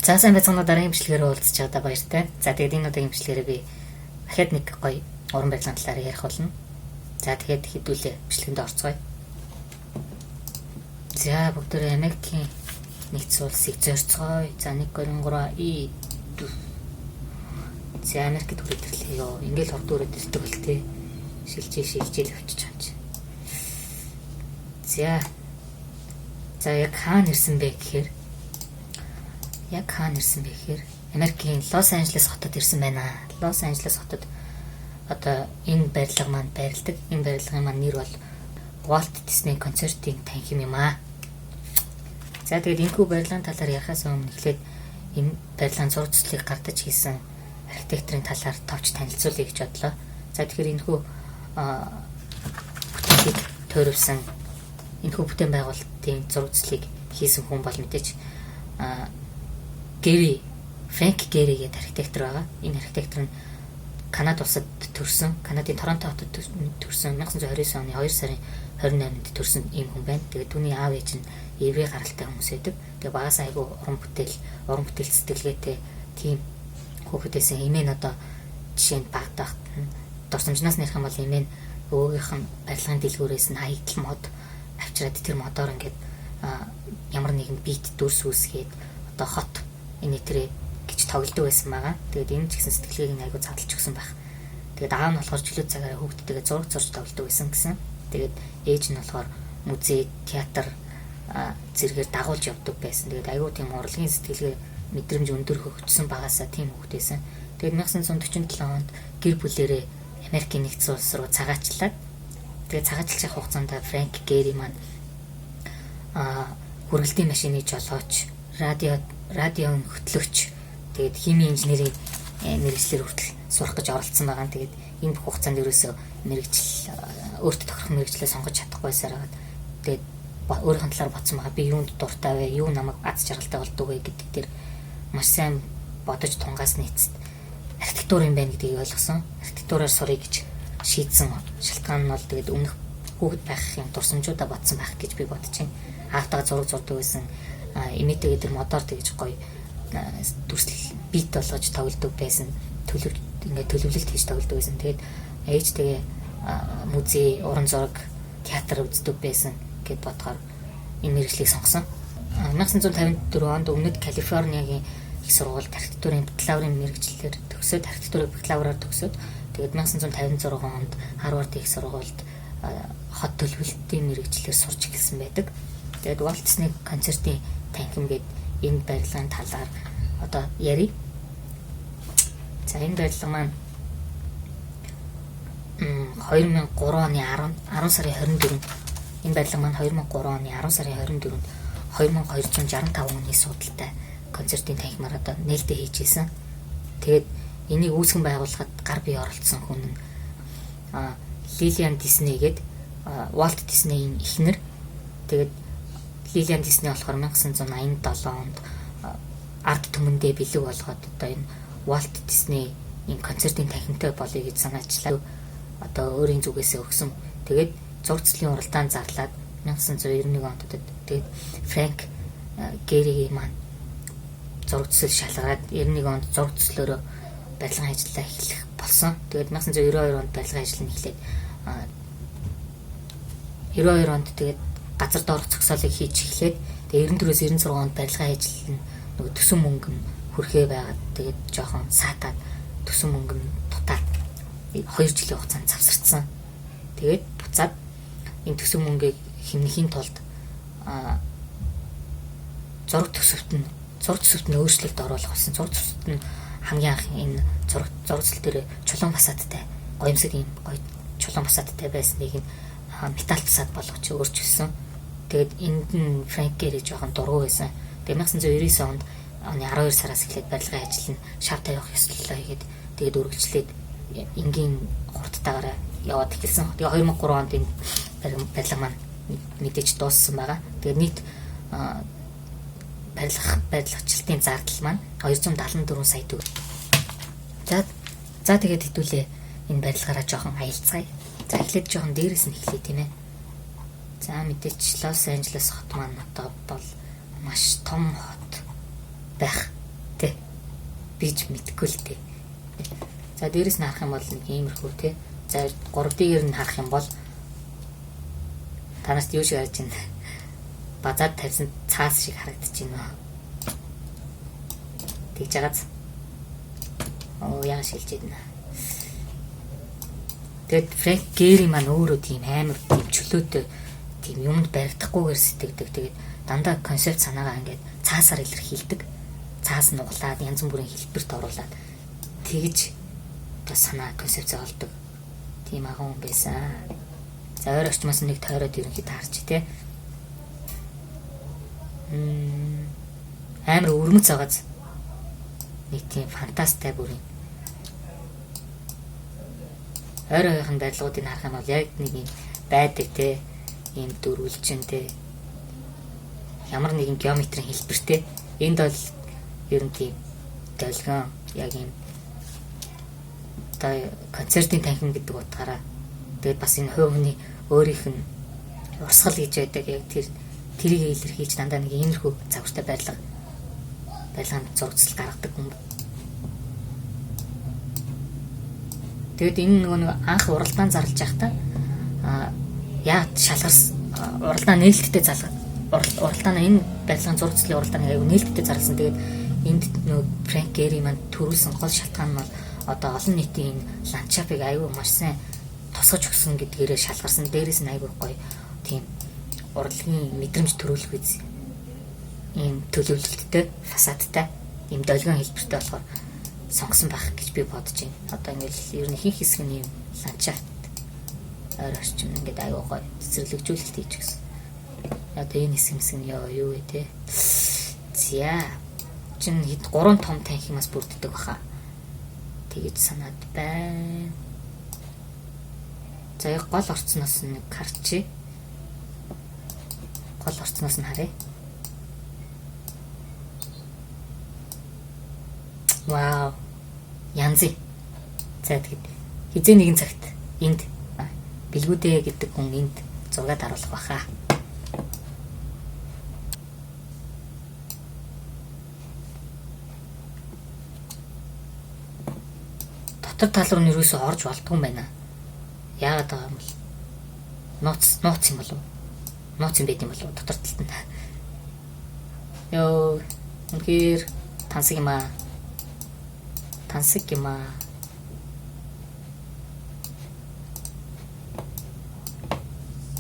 За сайн байцгаана уу, дараагийн бичлэгээр уулзч байгаадаа баяртай. За тэгээд энэ удаагийн бичлэгээрээ би дахиад нэг гоё уран барилгын талаар ярих болно. За тэгээд хэдүүлээ бичлэгэнд орцгоё. За бүгдээрээ Америкийн нэгдсэн улсыг зорьцгоё. За 1 2 3 И 4. За Америкт хүрээд ирлээ ёо. Ингээл хурд өрөөд ирдэг бол тээ. Шилжээ шилжээл явчих юм чи. За. За яг хаана ирсэн бэ гэхээр яг хаана ирсэн бэ гэхээр Америкийн Лос Анжелес хотод ирсэн байна. Лос Анжелес хотод одоо энэ барилга маань байрладаг. Энэ барилгын маань нэр бол Walt Disney концертын танхим юм аа. За тэгээд энэхүү барилгын талаар ярихаас өмнө эхлээд энэ барилгын зураг төслийг гардаж хийсэн архитекторын талаар товч танилцуулъя гэж бодлоо. За тэгэхээр энэхүү бүтээлийг тойруулсан, энэхүү бүтээн байгуулалтын зураг төслийг хийсэн хүн бол мэдээж Гэри, Фрэнк Гэри гэдэг архитектор байгаа. Энэ архитектор нь Канада улсад төрсэн, Канадын Торонто хотод төрсэн, 1929 оны 2 сарын 28-нд төрсэн ийм хүн байна. Тэгээд түүний аав ээж нь еврей гаралтай хүмүүс байдаг. Тэгээд багаас айгүй уран бүтээл, уран бүтээл сэтгэлгээтэй тийм хүүхэд байсан. Эмээ нь одоо жишээ нь багтаахт нь дурсамжнаас нэрх юм бол эмээ нь өвөөгийнх нь барилгын дэлгүүрээс нь хаягдал мод авчираад тэр модоор ингээд ямар нэгэн бит дүрс үүсгээд одоо хот энэ тэрэ гэж тоглодог байсан байгаа. Тэгээд энэ ч гэсэн сэтгэлгээг нь айгүй задлж өгсөн байх. Тэгээд аав нь болохоор чөлөө цагаараа хүүхдтэйгээ зураг зурж тоглодог байсан гэсэн. Тэгээд ээж нь болохоор музей, театр зэрэгээр дагуулж явдаг байсан. Тэгээд айгүй тийм урлагийн сэтгэлгээ, мэдрэмж өндөр хөгжсөн, багасаа тийм хүүхэд байсан. Тэгээд 1947 онд гэр бүлэрээ Америкийн нэгдсэн улс руу цагаачлаад, тэгээд цагаачлах хугацаанд Фрэнк Гэри маань хүргэлтийн машины жолооч, радио хөтлөгч, тэгээд химийн инженерийн мэргэжлээр хүртэл сурах гэж оролцсон байгаа. Тэгээд энэ бүх хугацаанд ерөөсөө мэргэжил, өөртөө тохирох мэргэжлээ сонгож чадахгүйсээр хагаад тэгээд өөрийнх нь талаар бодсон байгаа. Би юунд дуртай вэ? Юу намайг аз жаргалтай болдог вэ гэдэг дээр маш сайн бодож тунгаас нийцэд архитектур юм байна гэдгийг ойлгосон. Архитектураар суръя гэж шийдсэн шалтгаан нь бол тэгээд өмнөх хүүхэд байх юм дурсамжуудаа бодсон байх гэж би бодож байна. Аавтайгаа зураг зурдаг байсан, эмээтэйгээ тэр модоор тэгж гоё дүрслэл бит болгож тоглодог байсан. Төлөв ингээд төлөвлөлт хийж тоглодог байсан. Тэгээд ээжтэйгээ музей, уран зураг, театр үздэг байсан гэд бодохоор энэ мэргэжлийг сонгосон. 1954 онд өмнөд Калифорниагийн их сургуульд архитектурын бакалаврын мэргэжлээр төгсөөд, архитектурын бакалавраар төгсөөд, тэгээд 1956 онд Харвард их сургуульд хот төлөвлөлтийн мэргэжлээр сурч эхэлсэн байдаг. Тэгээд Walt Disney концертын танхим гээд энэ барилгын талаар одоо ярив. За энэ барилга маань 2003 оны 10 сарын 24-нд, энэ барилга маань 2003 оны 10 сарын 24-нд 2265 хүний суудалтай концертын танхимаар одоо нээлттэй хийж исэн. Тэгээд энийг үүсгэн байгуулахад гар бие оролцсон хүн нь Лилиан Дисней гээд Уолт Диснейийн эхнэр. Тэгээд Лилиан Дисней болохоор 1987 онд ард түмэндээ бэлэг болгоод одоо энэ Уолт Дисней энэ концертын танхимтай болъё гэж санаачлаа. Одоо өөрийн зүгээсээ өгсөн. Тэгээд зураг төслийн уралдаан зарлаад 1991 онд тэгээд Фрэнк Гэригийн маань зураг төсөл шалгараад 91 онд зураг төслөөрөө барилгын ажлаа эхлэх болсон. Тэгээд 1992 онд барилгын ажил нь эхлээд, 92 онд тэгээд газар доорх зогсоолыг хийж эхлээд, тэгээд 94-өөс 96 онд барилгын ажил нь нөгөө төсөн мөнгө нь хүрхээ байгаад, тэгээд жоохон саатаад, төсөн мөнгө нь дутаад 2 жилийн хугацаанд завсарцсан. Тэгээд буцаад энэ төсөн мөнгийг хэмнэхийн тулд зураг төсөвт нь өөрчлөлт оруулах болсон. Зураг төсөвт нь хамгийн анх энэ зураг төсөл дээр чулуун фасадтай, гоёмсог юм гоё чулуун фасадтай байсныг нь металл фасад болгож өөрчилсөн. Тэгээд энд нь Фрэнк Гэри жоохон дургүй байсан. Тэгээд 1999 онд оны 12 сараас эхлээд барилгын ажил нь шав тавих ёслолоо хийгээд, тэгээд үргэлжлээд энгийн хурдтайгаар яваад эхэлсэн. Тэгээд 2003 онд энэ барилга маань мэдээж дууссан байгаа. Тэгээд нийт барилгачлалтын зардал маань 274 сая төгрөг. За тэгээд хэдүүлээ энэ барилгаараа жоохон аялцгаая. За эхлээд жоохон дээрээс нь эхлэе, тийм ээ. За мэдээч Лос Анжелес хот маань одоо бол маш том хот байх. Би ч мэдэхгүй л дээ. За дээрэс нь харах юм бол нэг иймэрхүү те. За 3D-гээр нь харах юм бол танаас юу шиг харж байна? Базаад тавьсан цаас шиг харагдаж байна. Тэгж байгааз. Оо яа шилжээд байна. Тэгэд Фрэнк Гэри маань өөрөө тийм амар тийм чөлөөтэй тийм юмд баригдахгүйгээр сэтгэдэг. Тэгээд дандаа концепт санаагаа ингээд цаасаар илэрхийлдэг. Цаас нуглаад янз бүрийн хэлбэрт оруулаад тэгж одоо санаа концепц олдог. Тийм агуу хүн байсан. За ойр орчмоос нэг тойроод ерөнхийдөө харч тий. Амар өрмөц байгааз. Нэг тийм фантастай бүр юм. Ойр ойрын барилгуудыг харах юм бол яг нэг юм байдаг те, ийм дөрвөлжин те, ямар нэгэн геометрийн хэлбэртэй. Энд бол ер нь тийм долгион яг юм одоо концертын танхим гэдэг утгаараа тэгээд бас энэ хувь хүний өөрийнх нь урсгал гэж байдаг. Яг тэрийг илэрхийлж дандаа нэг иймэрхүү загвартай барилгын зурагцал гаргадаг юм. Тэгэд энэ нөгөө нэг анх уралдаан зарлж байхдаа яа шалгарс уралдаан нээлттэй залга уралдаан энэ барилгын зураг цэцлийн уралдааныг аягүй нээлттэй зарласан. Тэгээд энд нөгөө Фрэнк Гэри маань төрүүлсэн гол шалтгаан нь бол одоо олон нийтийн энэ ландшафтыг аягүй маш сайн тусгаж өгсөн гэдгээрээ шалгарсан. Дээрээс нь аягүй гоё тийм урлагийн мэдрэмж төрүүлэх үз ийм төлөвлөлттэй фасадтай ийм долгион хэлбэртэй болохоор сонгосон байх гэж би бодож байна. Одоо ингээл ер нь ихэнх хэсэг нь ийм ландшафт ойр орчим ингээд аягүй гоё цэцэрлэгжүүлэлт хийж гисэн. Одоо энэ хэсэг хэсэг нь ёо юу вэ те. За чин хэд 3 том танхимаас бүрддэг баха. Тэгэж санаад байна. За яг гол орцноос нэг харчи. Гол орцноос нь харъя. Вау. Янзын. За тэгэд хизээ нэгэн цагт энд бэлгүүдээ гэдэг хүн энд зураг даруулах баха. Дотор тал руу нэрөөсөө орж болдгүй юм байна. Яагаад байгаа юм бол нууц юм болов? Нууц юм байт юм болов дотор талд нь. Йоо, үнэхээр тансаг юм аа. Тансаг юм аа.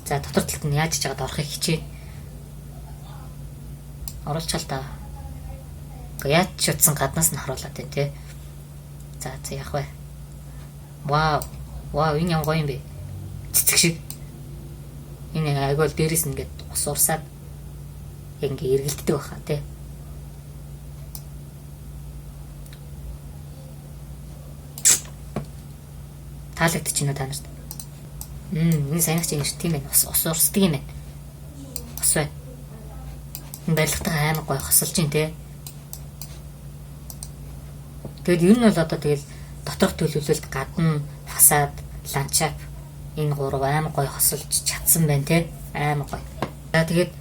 За дотор талд нь яаж ч яагаад орохыг хичээ. Оруулчихал та. Гэхдээ яаж ч утсан гаднаас нь харуулад байна те. За за яах вэ? Вау. Вау, энэ ямар гоё юм бэ? Цэцэг шиг. Энэ айгуул дээрээс нь ингээд ус урсаад яг ингээд эргэлддэг байхаа те. Таалагдчих юм уу та нарт? Энэ саянах чинь тийм байна. Ус урсдаг юм байна. Ус байна. Энэ барилгатайгаа амар гоё хосолж байна те. Тэгэд ер нь бол одоо тэгэл доторх төлөвлөлт, гадна фасад, ландшафт энэ гурав амар гоё хосолж чадсан байна те. Амар гоё. За тэгээд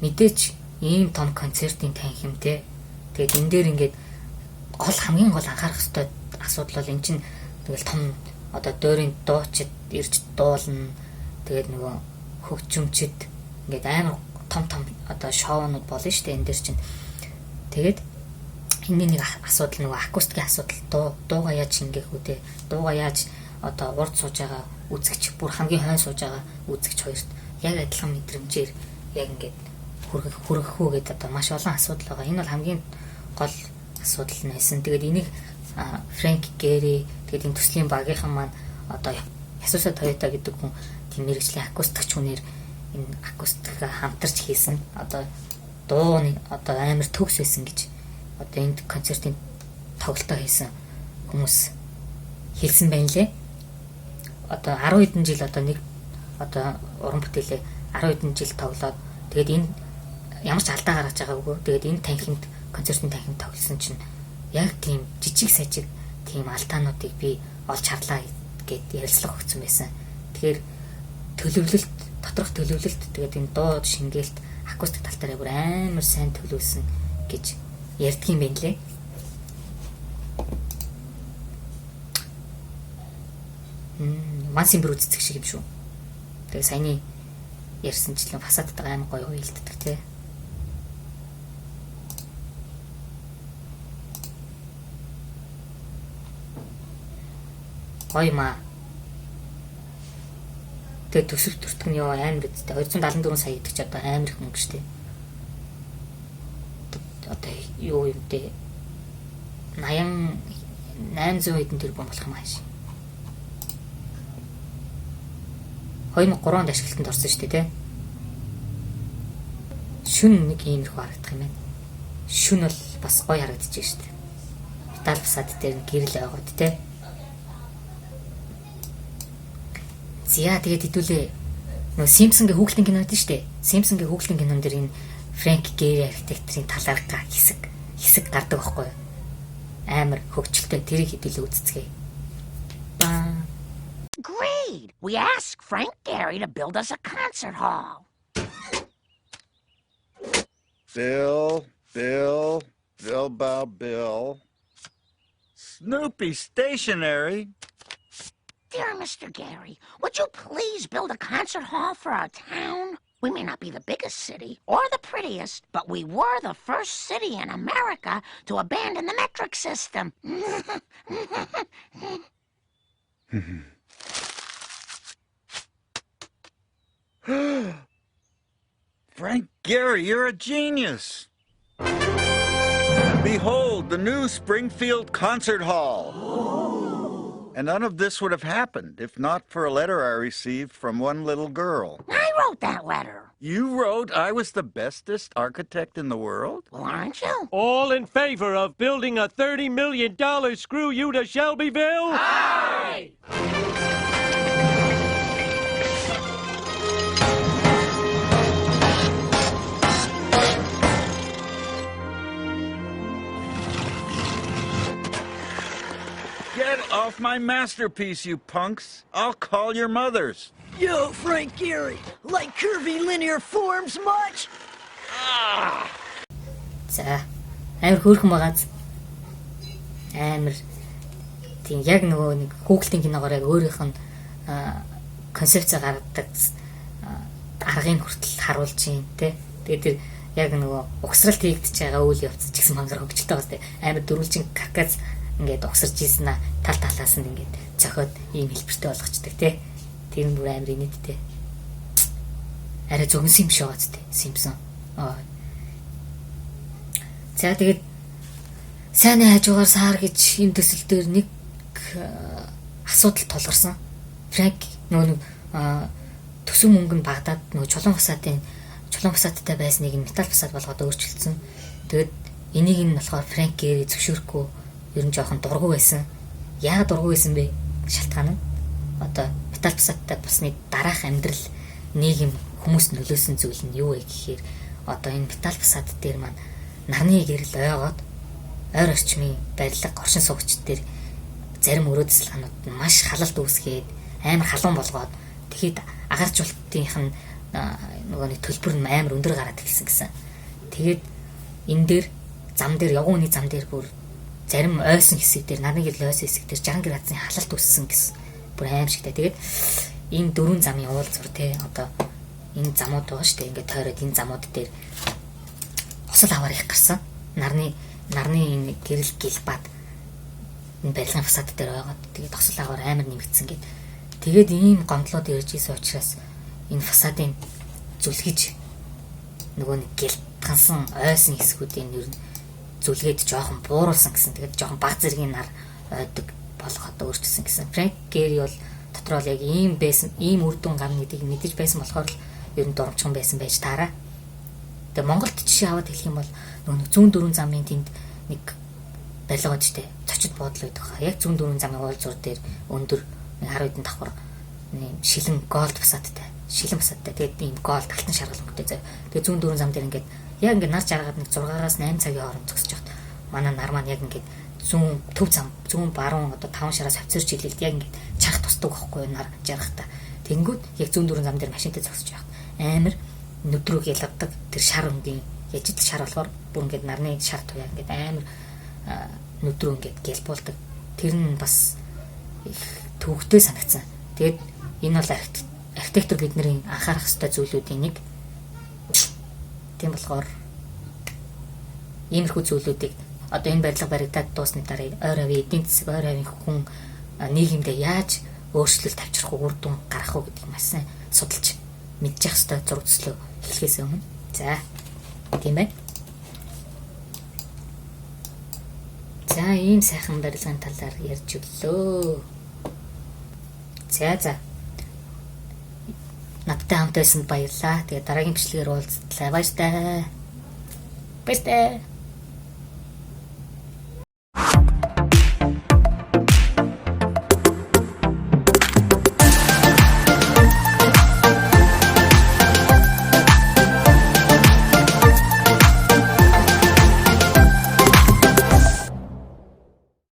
мэдээч ийм том концертын танхим те. Тэгээд энэ дээр ингээд гол хамгийн гол анхаарах ёстой асуудал бол эн чинь тэгэл том одоо дуурийн дуучид ирж дуулна. Тэгээд нөгөө хөгжимчд ингээд амар том том одоо шоунууд болно шүү дээ энэ дээр чинь. Тэгээд энэний нэг асуудал нөгөө акустикийн асуудал, дууга яаж шингээх үү те. Дууга яаж одоо урд сууж байгаа үзэгч, бүр хамгийн хойно сууж байгаа үзэгч хоёрт яг адилхан мэдрэмжээр яг ингээд хүргэх үү гэдэг одоо маш олон асуудал байгаа. Энэ бол хамгийн гол асуудал нь байсан. Тэгээд энийг Фрэнк Гэри тэгээд энэ төслийн багийнхан маань одоо Ясуса Тойота гэдэг хүн тийм мэрэгжлийн акустикч хүнээр энэ акустикаа хамтарч хийсэн. Одоо дууны одоо амар төгс байсан гэж одоо энд концертын тоглолтоо хийсэн хүмүүс хэлсэн байна лээ. Одоо 10 хэдэн жил одоо нэг одоо уран бүтээлээ 10 хэдэн жил тоглоод тэгээд энэ ямар ч алдаа гаргаж байгаагүй. Тэгээд энэ танхимд концертын танхимд тоглосон чинь яг тийм жижиг сажиг тийм алдаануудыг би олж харлаа гэд ярилцлага өгсөн байсан. Тэгэхээр төлөвлөлт, доторх төлөвлөлт тэгээд энэ дуу шингээлт акустик тал дээр бүр амар сайн төлөвлөсөн гэж ярьдгийн байна лээ. Мансын бүр цэцэг шиг юм шүү. Тэгээ саяны ярьсанчлан фасадтайгаа амар гоё уялддаг тий. Гоё маа. Тэгээ төсөв төртг нь ёо амар үсттэй. 274 сая гэдэг чи одоо амар их мөнгө шүү дээ. Одоо юу юм бэ? 80 800 хэдэн тэрбум болох юм ааш. 2003 онд ашиглалтанд орсон шүү дээ, тэ? Шүн нэг иймэрхүү харагдах юм байна. Шүн бол бас гоё харагдаж шүү дээ. Металл фасад дээр гэрэл ойгоод, тэ? За тэгээд хэдүүлээ нөгөө Симпсонгийн хүүхэлдэйн кино байдаг шүү дээ. Симпсонгийн хүүхэлдэйн кинон дээр энэ Фрэнк Гэри архитекторын талаар хэсэг гардаг байхгүй юу? Амар хөгжилтэй тэрийг хэдүүлээ үзцгээе. Баа. Great! We asked Frank Gehry to build us a concert hall. Bill, Bill, Bilbao Bill. Snoopy Stationery. Dear Mr. Gehry, would you please build a concert hall for our town? We may not be the biggest city or the prettiest, but we were the first city in America to abandon the metric system. Frank Gehry, you're a genius. Behold, the new Springfield Concert Hall. And none of this would have happened if not for a letter I received from one little girl. I wrote that letter. You wrote I was the bestest architect in the world? Well, aren't you? All in favor of building a $30 million screw you to Shelbyville? Aye! Get off my masterpiece, you punks. I'll call your mothers. Yo, Frank Gehry, like curvilinear forms much? За амар хөөрхөн байгааз амар тийм яг нөгөө нэг хүүхэлдэйн киногоор яг өөрийнх нь концепц гаргадаг аргыг хүртэл харуулж юм те. Тэгээд тэр яг нөгөө угсралт хийгдэж байгаа үйл явц ч гэсэн мангар хөгжилтэй байгаа те. Амар дөрвөлжин каркас ингээд угсарч ийсэн аа тал талаас нь ингээд цохиод ийм хэлбэртэй болгочдөг те. Тэр нь бүр амар инээдтэй. Арай зөгнсөн юм шиг байгаа те. Симпсон. Аа. За тэгээд сайнны хажуугаар саар гэж энэ төсөл дээр нэг асуудал тулгарсан. Фрэнк нөгөө нэг төсөв мөнгө нь багадаад нөгөө чулуун фасадтай байсныг нь металл фасад болгоод өөрчилсөн. Тэгээд энийг нь болохоор Фрэнк Гэри зөвшөөрөхгүй ер нь жоохон дургүй байсан. Яагаад дургүй байсан бэ? Шалтгаан нь одоо металл фасадтай болсны дараах амьдрал нийгэм хүмүүс нөлөөсөн зүйл нь юу вэ гэхээр одоо энэ металл фасад дээр маань нарны гэрэл ойгоод ойр орчмын барилга оршин суугчид дээр зарим өрөө цэцэлгаанууд нь маш халалт үүсгээд амар халуун болгоод тэгэхэд агарчуултынх нь нөгөө нэг төлбөр нь амар өндөр гараад эхэлсэн гэсэн. Тэгээд энэ дээр зам дээр явган үний зам дээр бүр зарим ойсон хэсэг дээр нарны гэрэл ойсон хэсэг дээр 60 градусын халалт үүссэн гэсэн. Бүр аимшигтай. Тэгээд энэ дөрвөн замын уулзвар те одоо энэ замууд байгаа шүү дээ. Ингээд тойроод энэ замууд дээр осол аваар их гарсан. Нарны энэ гэрэл гэлбад энэ барилгын фасад дээр байгаад тэгээд осол аваар амар нэмэгдсэн гэд. Тэгээд ийм гомдлууд ирж исэн учраас энэ фасадын зүлгэж нөгөө нэг гэлтгансан ойсон хэсгүүдийн нэр нь зүлгээд жоохон бууруулсан гэсэн. Тэгээд жоохон баг зэргийн нар ойдог болгоход өөрчилсөн гэсэн. Фрэнк Гэри бол дотор бол яг ийм байсан, ийм үр дүн гарна гэдгийг мэдэж байсан болохоор л ер нь дурамчхан байсан байж таараа. Тэгээ Монголд жишээ аваад хэлэх юм бол нөгөө нэг зүүн дөрвөн замын тэнд нэг барилга байж тээ. Цочид буудал байдаг хаа. Яг зүүн дөрвөн замын уулзуур дээр өндөр нэг 10 хэдэн давхар нэг шилэн голд фасадтай. Шилэн фасадтай. Тэгээд ийм голд алтан шаргал өнгөтэй заяа. Тэгээд зүүн дөрвөн зам дээр ингээд яг ингээд нар жаргаад нэг 6-аас 8 цагийн хооронд зогсож байхад манай нар маань яг ингээд зүүн төв зам зүүн баруун одоо 5 шараас хавцар чиглэлд яг ингээд чанх тусдаг байхгүй нар жаргахта. Тэнгүүд яг зүүн дөрвөн зам дээр машинтай зогсож байхад амар нүдрүүг ялгадаг тэр шар өнгийн яж ил шар болохоор бүр ингээд нарны шар туяа ингээд амар нүдрүү ингээд гялбуулдаг. Тэр нь бас их төвөгтэй санагдсан. Тэгээд энэ бол архитектор бидний анхаарах ёстой зүйлүүдийн нэг. Тийм болохоор иймэрхүү зүйлүүдийг одоо энэ барилга баригдаад дуусны дараа ойр авийн эдийн засаг, ойр авийн хүн нийгэмдээ яаж өөрчлөлт авчрах уу, үр дүн гаргах уу гэдгийг маш сайн судалж мэдчих ёстой зураг төслөө эхлэхээс өмнө. За, тийм байна. За, ийм сайхан барилгын талаар ярьж өглөө. За. Надтай хамт байсанд баярлалаа. Тэгээ дараагийн бичлэгээр уулзлаа. Баяртай. Баяртай.